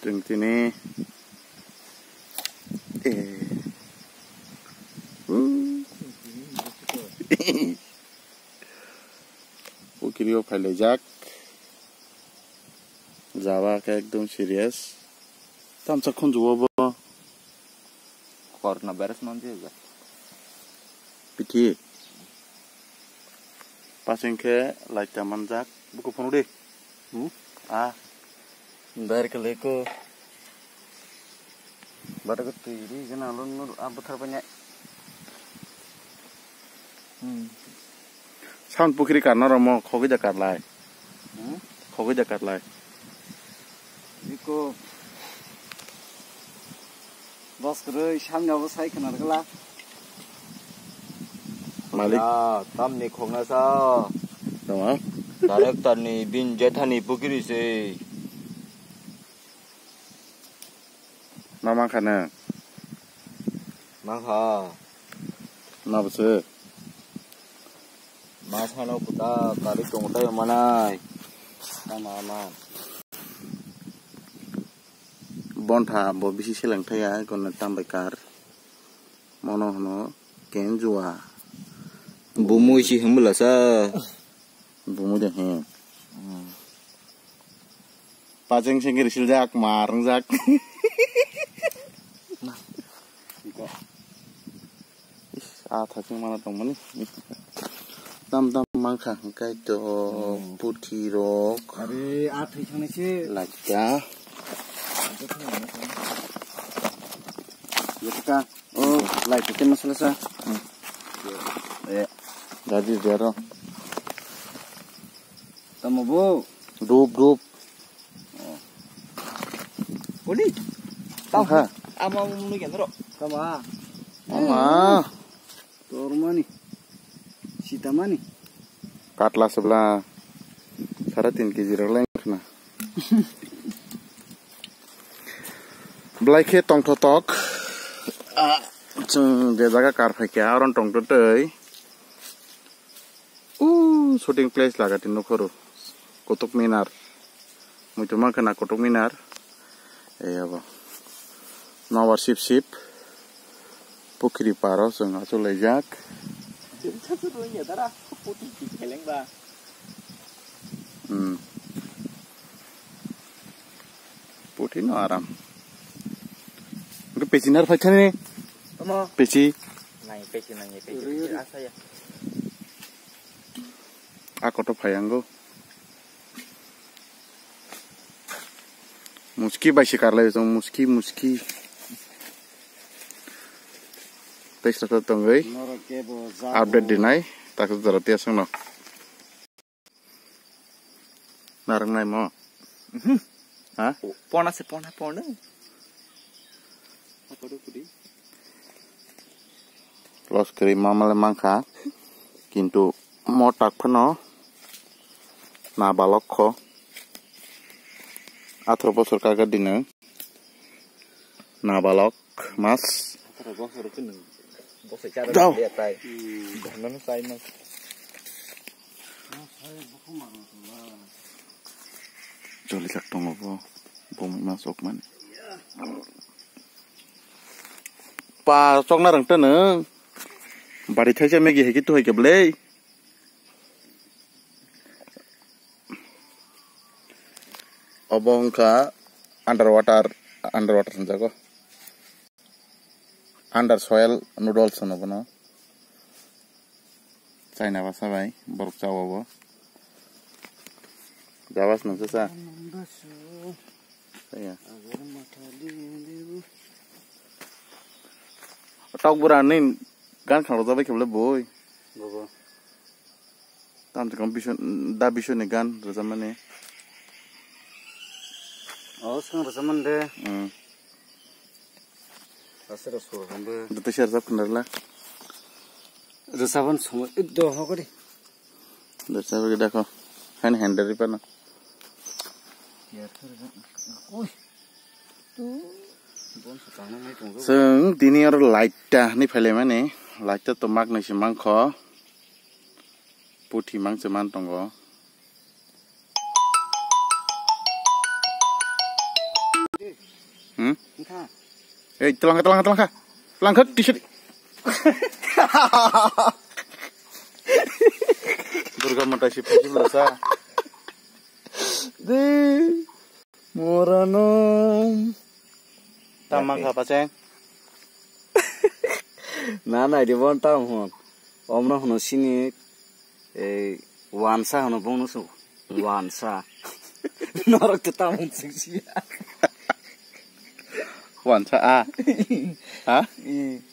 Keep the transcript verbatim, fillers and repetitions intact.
Chwng tini, eh, uh. Pukiri o phailaijak. Jaba khe ekdom serious. Tamsa khunju o bo. Corona virus manjak ya. Pithi. Pasing khe laita manjak. Buku phunuk di. Hmm? Ah. Ber kele ko. Bata ko twi ri jana lo nur a buthar panya. Hmm. Sound pukiri karna romo khogwi da karlai. Hmm? Khogwi da karlai. Biko. Bos kwrwi samni abo sai khwna rwgwla. Malik. Ya, tamni khokna sa. Tama? Director ni bin jethani pukiri se. Ma mankha na? Mankha. Ma bwswk? Ma sano kuta kari tongo tai manai. Tama man. Bontha bo bisi seleng thaya, kono tambai kar. Mono hwno kenjua. Bumui si himla sa. Bumui de he. Hmm. Pajeng sengkir siljak, mar wngjak. Is, a thaching mana tongmani. Tam tam mankha, hwnkhe to Hmm. Puthi rok. Are, a thai thangni se. Laita. Yaka. Oh, laita te masala sa. Hmm. Eh. Jadi zero. Tamo bo. Dup, dup. Oli. Tamo ha. Ama munu gendro. Tama. Ama. Tormani. Sitamani. Katla sebla. Sara tin kg rok leng khna. Blai khe tongthotok. Ah, chwng je jaga kar phaikha, aron tongtwtwi. Uh, shooting place lagati nukhoro. Kutuk Minar. Muitu mankha na Kutuk Minar. Ei abo. Nobar sip sip. Pukhiri paro chwng achuk laijak. Hmm. Puthi no aram. Hwnkhe peci nar phaikha ni. Tamo. Peci. Nai peci nai peci. Asa ya. A koto phayango. Muski bai se karlai jong muski muski. Tei sa tongwi. Update dinai. Tak jara tiya sangno. Narang nai mo. Mhm. Ha? Pona se pona pona. Apa do kudi? Los kwrwi mamale mankha, kintu mo tak phano nabalok kho. Athro bosor kaka dino nabalok mas. Athro bosor khe nwng bosai chara Dao. Dia tai. Hmm. Dano sai mas. Choli jak tongo bo. Bo ma sok mani. Pa chokna rwng tano. Bari thaisa megi hai khe tuhai khe bwlai. Obo wngkha underwater, underwater hwnjago. Under soil noodles hwno bono. China basa bai borok chao bo. Jabas nungsa sa. Saya. Tok bura ni gan khang rojak bai khe bole boi. Bobo. Tam te kom bisu da bisu ni gan rojak mani. Oh, sang rojak mani de. Hmm. Aswk rw sur hambo. Dutwi se rwchap khna rwla. Rwchapani somoi ekdom hokori. Rwchap gwi dakho. Hani handle ri pano. Ui. Bon sa tangna mai tong. Chwng tini oro light ta ni phailai mani. Light ta to mak nai se mankho. Puthi mang se man tongo. Ei, telangka, telangka, telangka. Telangka, t-shirt. Durga mata si phaji bwsa. De, morano. Tama kha pacheng. Na, na, di bon tam hon. Omno hono sini, ei, wansa hono bono so. Wansa. Norok te tam hon sing si. Wansa a. Ha? Eh.